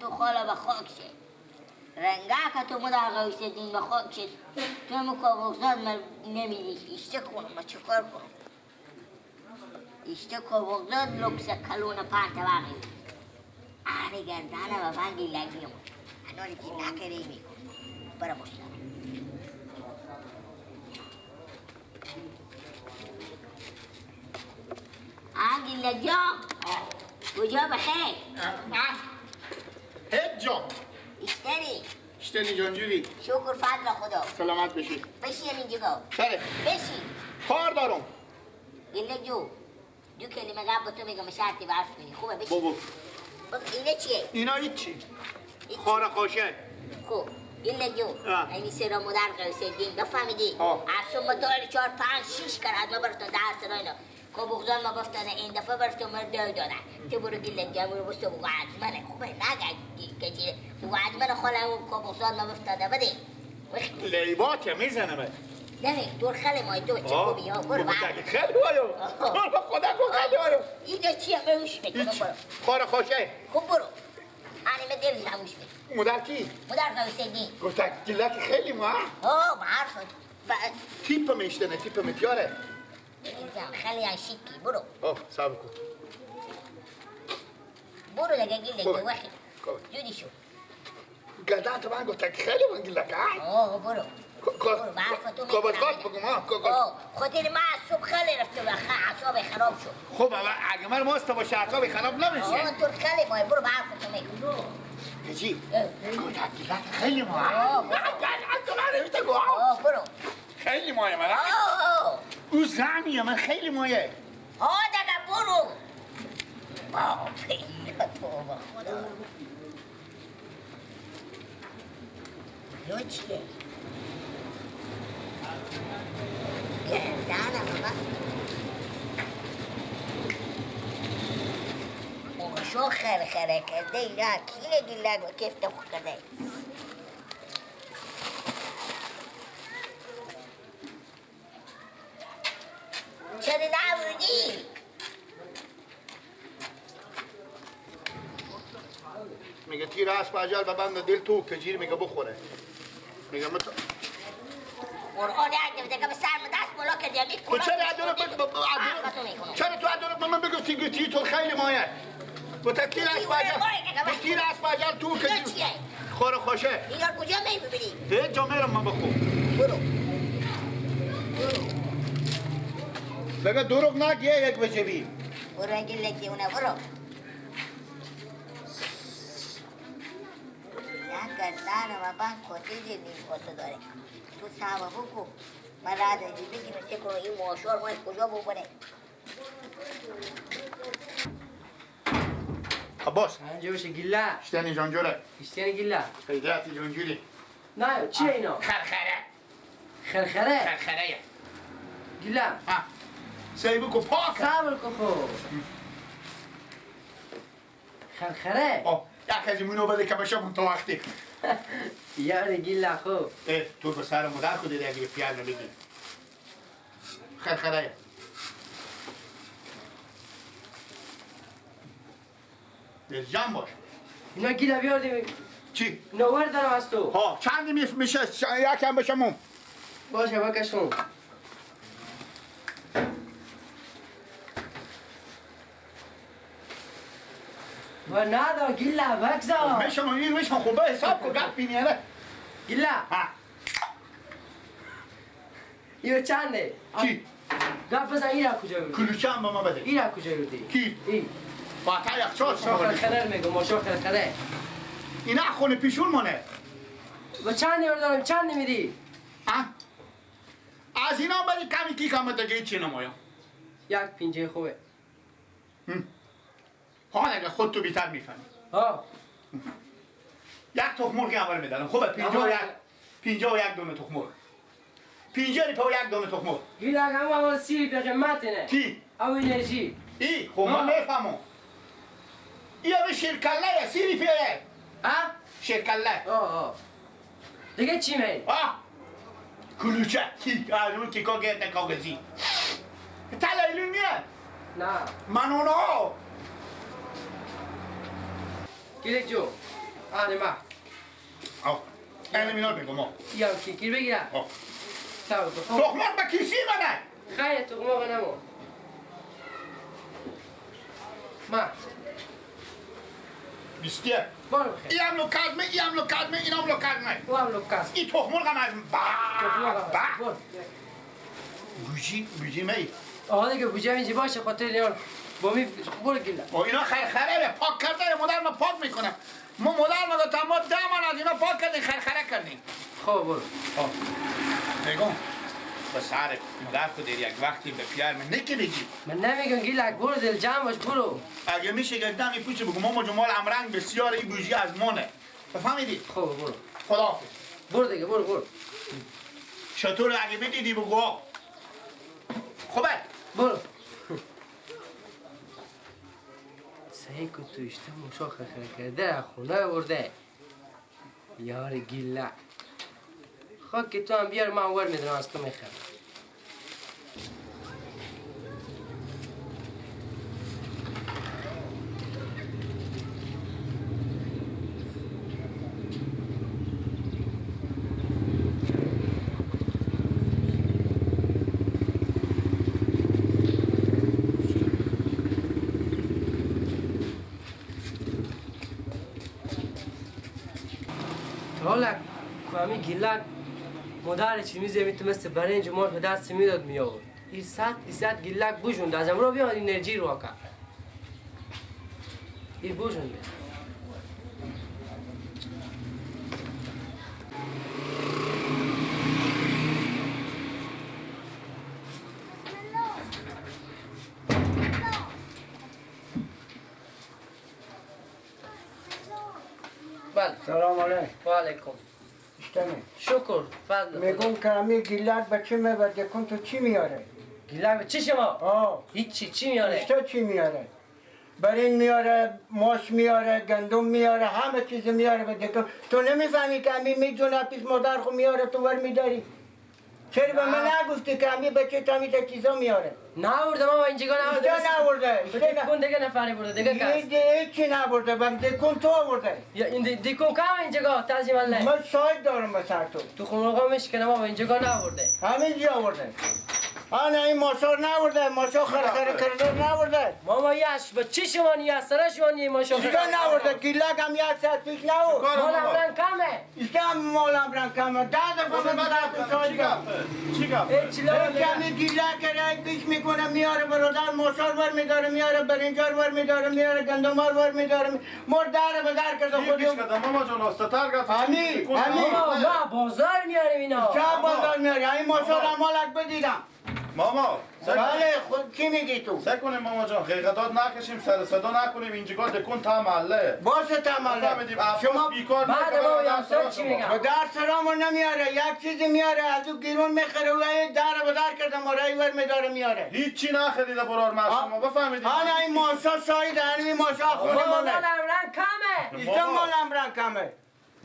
تو خاله به خاک شه. رنگه که تو مدر غوث به خاک شه. تو مکابوزاد من نمیدی. ایشته کنم من چه کار کنم؟ ایشته کابوزاد لکس کلون پنج طبقه. آره گردنه و بنگی لگیم. هنوری که نکره میکن. برا باشم. آگیلا جان کجا بخیر؟ هیچ جا اشتری اشتری جان جوری شکر فضل خدا سلامت بشی بشین اینجا سره بشین کار دارم گله جو دو کلمه قبل تو میگم شرطی برف کنی خوبه بشین بابا اینا چیه؟ اینا هیچی خاره خاشه خوب گله جو این سرا مدر قوسه دین بفهمیدی؟ افسون با 4 5 6 کرد ما برفتم درس اینا کبوغزان ما گفتن این دفعه برفتم مرد دادن تو برو گله جمع رو بسته بگو عجمنه خوبه نگه که چیه بگو عجمنه خاله کبوغزان ما افتاده بده لیباته میزنه من نمی دور خیلی مای تو چه خوبی ها برو بعد خیلی بایو برو خدا کن خیلی بایو اینجا چیه بروش میکنم برو خاره خوشه خوب برو انیمه دل هموش میکنم مدر کی؟ مدر قوسگی گفت گلک خیلی ما ها حرف تیپ میشتنه تیپ میتیاره خیلی هم شیکی برو آه صبر کن برو دیگه گیل دیگه وقتی جودی شو گردن تو من گفت خیلی من گلک آه برو برو برف تو کابازگات بگم ها خاطر من از صبح خیلی رفته و اعصاب خراب شد خب اگه من ماست باشه اعصاب خراب نمیشه آه تو خیلی مای برو برف تو میگم چی؟ گفت گلک خیلی ما آه برو خیلی مایه من او زمیه من خیلی مایه آه دیگه برو بابا توبه خدا یو چیه؟ گردنم بابا موشو خرخره کرده اینا کینه گیلک و کیف تخو کرده چرا نبودی؟ میگه تیر اسب عجل و بند دل تو کجیر میگه بخوره میگه مت قرآن یک دیگه به سر دست بالا کردی تو چرا اداره چرا تو اداره من بگو تیر تو خیلی مایه با تیر اسب عجل تیر اسب عجل تو کجیر خوره خوشه اینا کجا میبینی؟ هیچ جا میرم من بخور برو بگه دروغ نگه یک بجبی برو اگه لگی اونه برو نه گردن و من کتیجی نیم داره تو صحبه بکن من رد اجی بگیم چه کنم این ماشار ما کجا ببره عباس اینجا باشه گله اشتنی جانجوره اشتنی گله خیلی جانجوری نه چیه اینا؟ خرخره خرخره؟ خرخره گله ها سعی بکن پاک صبر کن خب خرخره آه یک از اینو بده که بشم تا وقتی یاره گله خب تو به سر مادر خود دیگه پیال نمیگی خرخره دل باش اینا گله بیاردیم چی؟ نوار دارم از تو ها چند میشه یکم بشمون باشه بکشون و ندا گله بگذار میشم این میشم خوبه حساب کن گپ بینی گله ها اینو چنده؟ چی؟ گپ بزن این را کجا بردی؟ کلوچه هم به ما بده این را کجا بردی؟ کی؟ این با تا یخچال شما خرخره میگم ماشا خرخره اینا خونه پیشون مونه با چند دارم چند میدی؟ ها؟ از اینا بده کمی کی کم دیگه چی نمایم یک پینجه خوبه ها دیگه خود تو بیتر میفهمی ها یک تخم مرغ هم میدادم خوبه 51 دونه تخم مرغ 50 پا یک دونه تخم مرغ گیلک هم اول 30 به قیمت نه کی او انرژی ای خب من میفهمم ای به شیرکله 30 پیه ها شیرکله آه دیگه چی می آه کلوچه کی از اون کی کاغذ کاغذی تلایلون میه نه من اونها گیلک جو آره ما. آه. اینم اینا بگو ما. یا کی بگیرم. آه. تخماق به کیسی منه. خیر تخماق نمو. ما. بیستیه. برو بخیر. این هم لوکازمه، این هم لوکازمه، این هم لوکازمه. او هم لوکاز. این تخماق هم از با. بوجی بوجی می. آها دیگه بوجی اینجا باشه خاطر اینا با می برو گیلا. با اینا خرخره پاک کرده مادر ما پاک میکنه. ما مادر ما تا ما دامن از اینا پاک کردیم خرخره کردیم. خب برو. خب. میگم به سر مادر خود یک وقتی به پیار من نکی بگی. من نمیگم گیلک برو دل جمع باش برو. اگه میشه که دمی پوچه بگو ماما جمال امرنگ بسیار این بوجی از مانه. بفهمیدی؟ خب برو. خداحافظ. برو دیگه برو برو. شطور اگه بدیدی بگو. خوبه برو. سعی کن تو اشته موشا خرخره کرده خونه برده یار گیله خاک تو هم بیار من ور میدونم از تو میخرم. حالا کامی گیلک مادر چی میزه تو مثل برنج مال به دست میداد می آورد. این 100 گیلک بوجوند از امرو بیاد انرژی رو کرد. این بوجونده. بله. سلام علیکم. و علیکم. اشتمی. شکر فضل. میگم که همی گیلک بچه میبرده کن تو چی میاره؟ گیلک به چی شما؟ آه. هیچی چی میاره؟ اشتا چی میاره؟ برین میاره، ماش میاره، گندم میاره، همه چیز میاره بده کن. تو نمیفهمی که همی میدونه پیش مادر خو میاره تو ور میداری؟ چرا به من نگفتی که همی بچه تا همی چیزا میاره؟ نآورده ماما اینجا نآورده. اشتا نآورده. دکون دیگه نفری برده دیگه کس. هیچی نبرده بم دکون تو آورده. یا این دکون کم اینجا تعظیم الله. من شاهد دارم به سر تو. تو خونه میشکنه ماما اینجا نآورده. همینجا آورده. آنه این ماشا نآورده، ماشا خرخره کرده نآورده. ماما یاش با چی شما نی سر شما نی ماشا. اشتا نآورده گیلک هم یک ساعت پیش نآورد. مالم رنگ کمه. اشتا مالم رنگ کمه. ده دفعه من تو شاهد دارم. چی گفت؟ چی کمی گیلک رای پیش میکنه میاره برادر ماشار ور میداره میاره برنجار ور میداره میاره گندمار ور میداره مر در به در کرده خودی. پیش کردم ماما جان آستتر گفت. همی همی ما بازار میاریم اینا. چه بازار میاری؟ این ماشار مالک بدیدم. ماما بله خود چی میگی تو؟ سعی کنیم ماما جان حقیقتات نکشیم سر صدا نکنیم اینجا دکون تا محله باشه تا محله شما بیکار بعد ما یاسر چی میگم؟ به در سرامو نمیاره یک چیزی میاره از او گیرون میخره و در به در کرده ما رای ور میداره میاره هیچی نخریده برار ما شما بفهمیدید. آن این ماشا شاید این ماشا خونه مال مانه امرنگ کمه. ایشتا مال امرنگ کمه.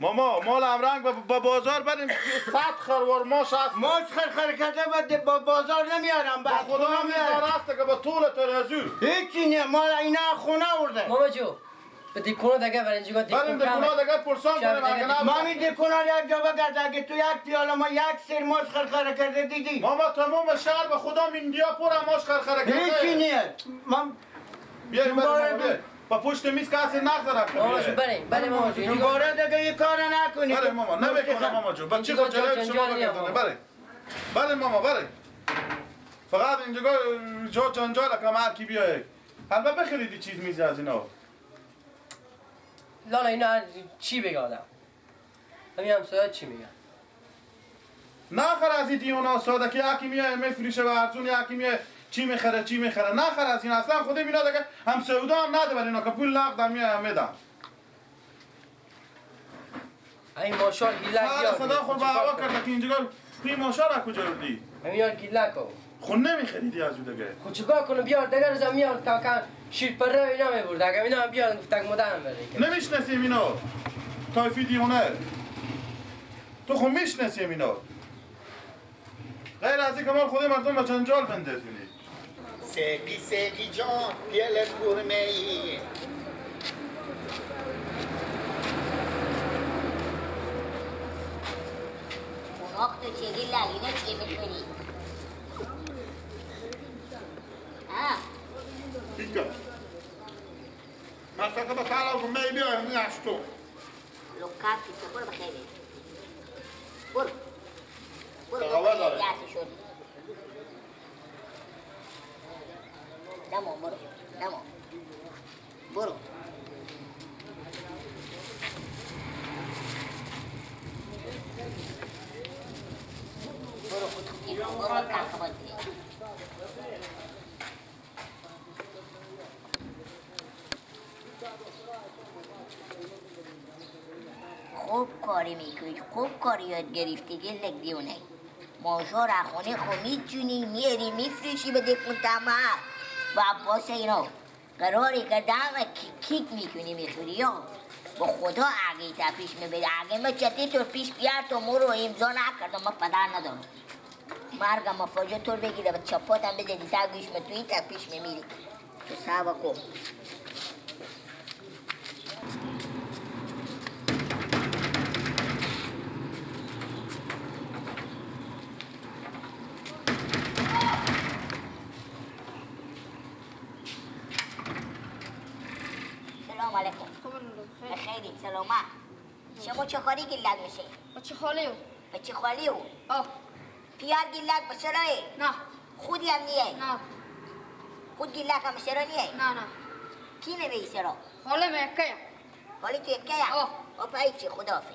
ماما مال امرنگ با بازار بریم 100 خروار ماش هست. ماش خرخر کرده با بازار نمیارم با خدا میاره است که با طول ترازو هیچی نه مال اینا خونه آورده. ماما جو به دکونه دیگه بریم اینجا بریم دکونه دیگه پرسان کنیم اگه نه مامی دکونه یک جا بگرد اگه تو یک پیاله ما یک سیر ماش خرخره کرده دیدی. ماما تمام شهر به خدا میندیا پر ماش خرخره کرده هیچی نه. ما بیاریم بریم با پشت میز کسی نگذره. ماما جو بریم بریم ماما جو دوباره دیگه این کار نکنی. بریم ماما نمیکنه ماما جو بچه خود جلوی شما بگردانه. بریم بریم ماما بریم. فقط اینجا جا جنجال که هر کی بیای البته بخریدی چیز میز از اینا. لالا اینا چی بگه آدم؟ همین همسایه‌ها چی میگن؟ نخر از این دیونا ساده که یکی میای میفروشه و ارزون یکی میای چی میخره چی میخره نخر از این اصلا خود اینا دیگه هم سودا هم نده ولی اینا که پول نقد هم میای میدم. این ماشار گیلک یار صدا خود با هوا کرد که اینجا این ماشار از کجا بردی؟ همین یار گیلک ها خون نمیخریدی از او دیگه. خب چیکار کنم بیار دیگه روزم میار تا کن شیر پره اینا میبرد اگه اینا بیار گفتک مدام بره. نمیشناسیم اینا تایفی دیونه تو خون میشناسیم اینا غیر از اینکه ما خود مردم به جنجال بندازونی. سقی سقی جان پیل قرمه ای. چیه گیلک؟ اینا چیه میخوری؟ ها؟ دیگه مثلا به سلام می بیارم نشتو لوکاتی تو برو بخیری برو برو شد نمو برو نمو برو برو خود برو کاکا خوب کاری میکنی، خوب کاری یاد گرفتی گلک دیونه. ماژا را خونه خو میچونی میاری میفروشی به دکون تمام و عباس اینا قراری کردم کیک میکنی میخوری یا با خدا اگه تا پیش میبری اگه ما چتی تو پیش بیار تو مو رو امضا نکردم ما پدر ندارم مرگم مفاجعه تو بگیره و چپاتم بزنی تا گوش توی تا پیش میمیری تو صبر کن. سلام علیکم. خیلی سلامت. شما چه کاری گیلک میشه؟ بچه خالی او. بچه خالی او؟ آه. پیار گیلک بسرای؟ نه. خودی هم نیه؟ نه. خود گیلک هم سرا نیه؟ نه نه. کی نمیی سرا؟ خاله من یکه. خاله تو یکه؟ آه. آه هیچی خداحافظ.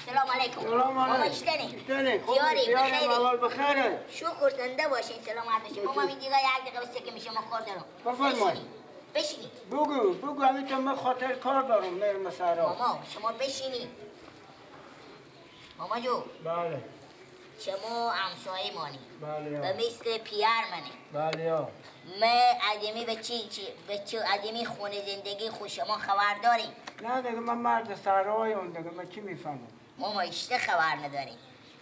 سلام علیکم. سلام علیکم. اشتنی. یاری بخیری. بخیره. شکر زنده باشین سلامت باشین. ماما می دیگه یک دقیقه بسته که میشه ما کار دارم. بفرمایید. بشینی. بگو بگو همین تو من خاطر کار دارم میرم سرا. ماما شما بشینی. ماما جو. بله. شما همسایه مانی. بله. به مثل پیار منه. بله. من ادمی به چی به چی ادمی خونه زندگی خود شما خبر داری؟ نه دیگه من مرد سرایم دیگه من چی میفهمم؟ ماما اشته خبر نداری.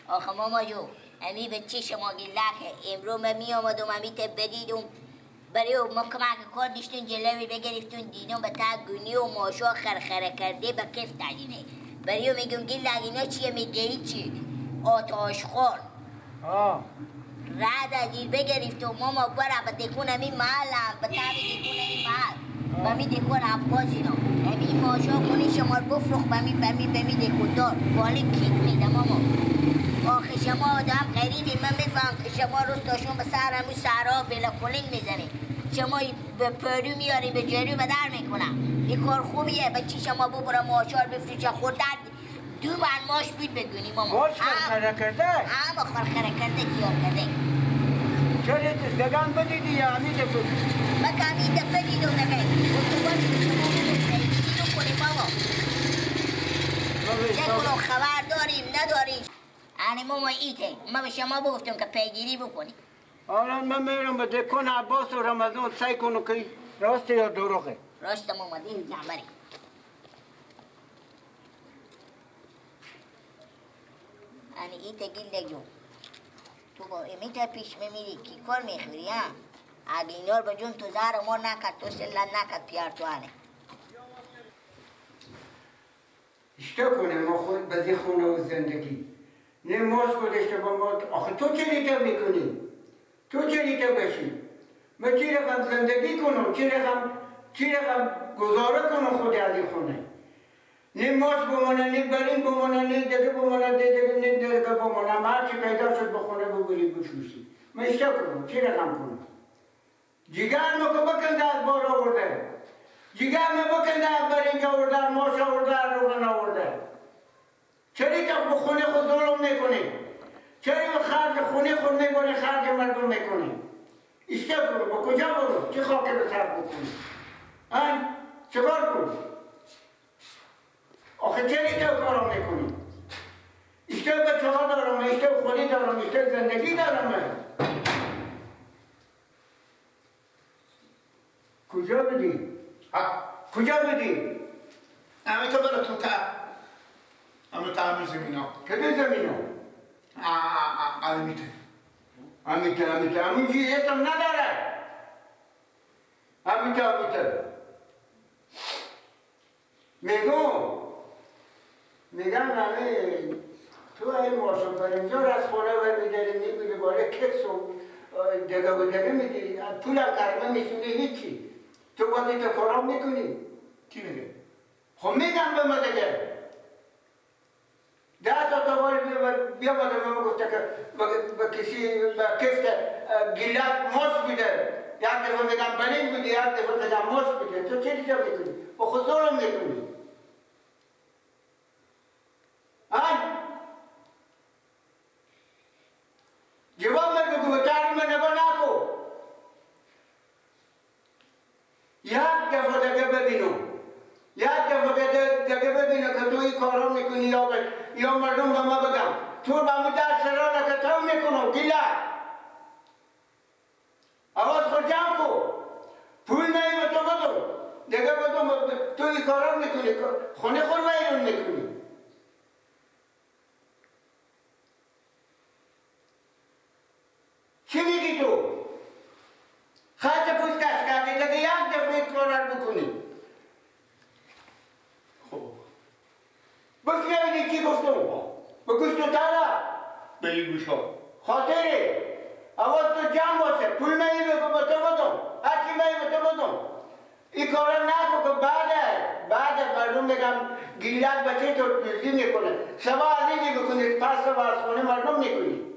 آخه ماما جو امی به چی شما گیلکه امرو من می آمدم امی ته بدیدم برای ما کمک کار داشتون جلوی بگرفتون دیدم به تا گونی و ماشا خرخره کرده به کف تدینه برای میگم گیلک اینا چیه میگه چی آتاش خور. آه رد از این بگرفت و ماما برا به دکون امی محلم به تابی دکون امی محل به می دکون عباس اینا امی ماشا خونی شما رو بفروخ به می به می به می دکون دار بالی کیک میده ماما. آخه شما آدم غریبی من میفهم که شما روز تاشون به سر همون سرها بلا کلینگ میزنی شما به پرو میاری به جلو به در میکنم این کار خوبیه به چی شما ببرم ماشا رو بفروشه خود دو من ماش بود بگونی ماما. ماش خرخره کرده؟ هم خرخره کرده کیار کرده. چرا دگان بدیدی یا همین دفعه؟ من که همین دفعه دیدم دگه گفتم باشه که شما دیدم کنی بابا چه کنم خبر داریم نداریم. یعنی ماما ایته ما به شما بگفتم که پیگیری بکنی. حالا من میرم به دکان عباس و رمضان سعی کنم که راسته یا دروغه. راسته ماما دین جنبری. یعنی ایته گیلده جون تو با امیتا پیش میمیری کی کار میخوری ها اگه اینا رو به جون تو زهر ما نکرد تو سلت نکرد پیار تو هنه اشته کنه ما خود بزی خونه و زندگی نه ماش گذاشته با ما. آخه تو چه تو میکنی؟ تو چه تو بشی؟ من چی رقم زندگی کنم؟ چی رقم گزاره کنم خود از این خونه؟ نه ماش بمانه نه برین بمانه نه دیگه بمانه دیگه نه دیگه بمانه هر چی پیدا شد به خونه ببری بفروشی. من اشته کنم چی رقم کنم؟ جگر ما که بکنده از بار آورده جگر ما بکنده از برنج آورده ماش آورده روغن آورده. چرا که به خونه خود ظلم میکنی؟ چرا خرج خونه خود میبری خرج مردم میکنی؟ اشته برو با کجا برو؟ چه خاک به سر بکنی؟ آن چکار کنی؟ آخه چرا تو کارو میکنی؟ اشته بچه ها دارم، اشته خونه دارم، اشته زندگی دارم. کجا بدی؟ کجا بدی؟ همه تو برو تو تا همه تا همه زمین ها. کدوم زمین ها؟ امیته امیته امیته امیته اسم نداره. امیته امیته میگم همه تو این ماشو برنجا رو از خونه برمیداری میبینی بالا کس و دگه و دگه میدی، پول هم کرمه میسونی هیچی. تو باید تو کارام میکنی. کی میگه؟ خب میگم به ما دیگه. 10 تا توال بیا باید به ما گفته که به کسی به کفت گیلک ماس میده، یک دفعه میگم بلین بودی، یک دفعه میگم ماس میده. تو چه دیگه میکنی؟ با خود ظلم میکنی. جواب من بگو، به کار من نگاه نکن. یک دفعه دیگه ببینم، یک دفعه دیگه ببینم که تو این کارا میکنی یا مردم به ما بگم تو به من دست را که تو میکنم گیلک. آواز خود جمع کن، پول نهی به تو بدم دیگه بدم. تو این کارا میکنی، خونه خود ویرون میکنی. چی میگی تو؟ خط پوست کش کردی دیگه، یک دفعه کار رو بکنی. خب بشنویدی چی گفتم؟ به گوش تو تالا به این گوش ها خاطره. آواز تو جمع باشه، پول نهی بگو به تو بدم، هرچی نهی به تو بدم. این کارا نکن که بعد مردم بگم گیلک بچه تو دزدی میکنه. سوا از اینی بکنی پس سوا از خونه مردم میکنی.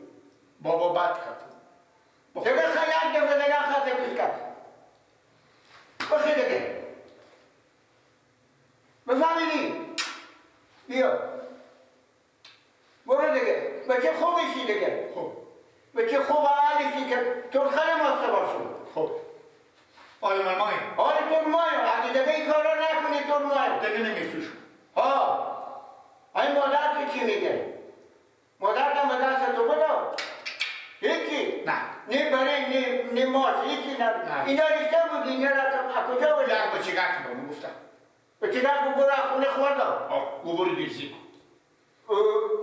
بابا بد کرد. دیگه خیلی دفعه دیگه خط پوست کرد. بخی دیگه بفهمیدی؟ بیا برو دیگه. بچه خوبشی دیگه. خب بچه خوب عالیشی که تو خیلی ماسته باشی. خب آل من مای آل تو مای. اگه دیگه این کارا نکنی تو مای دیگه نمیفروشم. ها این مادر تو چی میگه؟ مادر تو به دست تو بده هیچی. نه نی برای نی ماش هیچی نه. اینا ریشته بود، اینا را کجا بود؟ یک بچه گرد بابا گفتم بچه گرد برو خونه خوردم. آه برو دیرزی کن.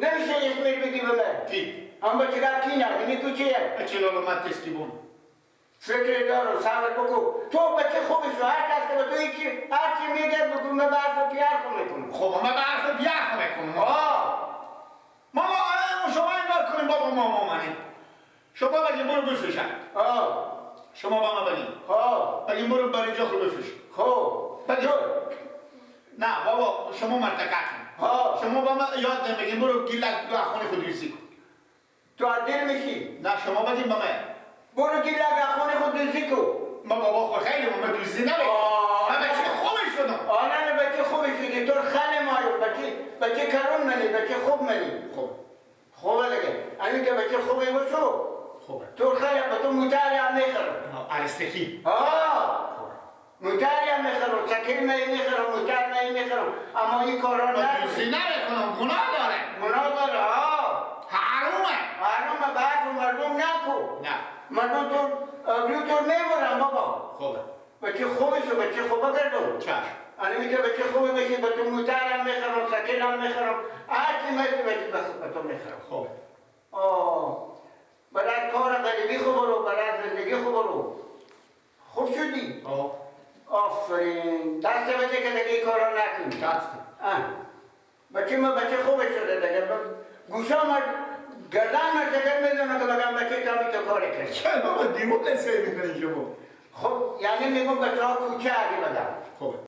نمیشه اسمی بگی به من. کی؟ هم بچه گرد کی نه؟ اینی تو چیه؟ بچه لالا من تستی بون. فکر دارو صبر بکن. تو بچه خوبی شو، هر کس که به تو هیچی هر چی میگه بگو من به حرف پیار میکنم. خب من به حرف پیار میکنم. آه ماما شما این کار کنیم بابا. ماما منی شما بگیم برو بفروشم. آه شما با ما بگیم. آه بگیم برو برای اینجا خود بفروش. خب بگیم نه بابا شما مرتکب. آه شما با ما یاد نمیگیم برو گیلک خونه خود دوزی کن. تو عدل میشی؟ نه شما بگیم با من برو گیلک خونه خود دوزی کن. ما بابا خود خیلی ما دوزی نمیکنم. من بچه خوبی شدم. آه نه بچه خوبی شدی. تو خیلی مایو بچه کرون منی، بچه خوب منی. خوب خوبه دیگه. همین که بچه خوبی باشو خوبه. تو خیلی به تو موتاری هم میخرم. ارستکی. آه موتاری هم میخرم، سکیل میخرم، موتار میخرم. اما این کارا نه. دوزی نمیکنم، گناه داره. گناه داره. آه حرومه. حرومه. بعد مردم نکن. نه مردم تو ابرو تو میبرم بابا. خوبه بچه خوبی شو، بچه خوبه کردم. چشم. انا میگه بچه خوبی بشی به تو موتار هم میخرم، سکیل هم میخرم، هر چی میخری به تو میخرم. خوبه. آه برای کار غریبی خوب رو، برای زندگی خوب رو. خوب شدی؟ آه آفرین. دست بده که دیگه این کارا نکنی. دست. بچه ما بچه خوبه شده دیگه. گوشا ما گردن مرتکب میدونه که بگم بچه تا تو کار کرد. چرا بابا دیوونه سعی میکنی شما؟ خب یعنی میگم بچه ها کوچه اگه بگم. خوبه.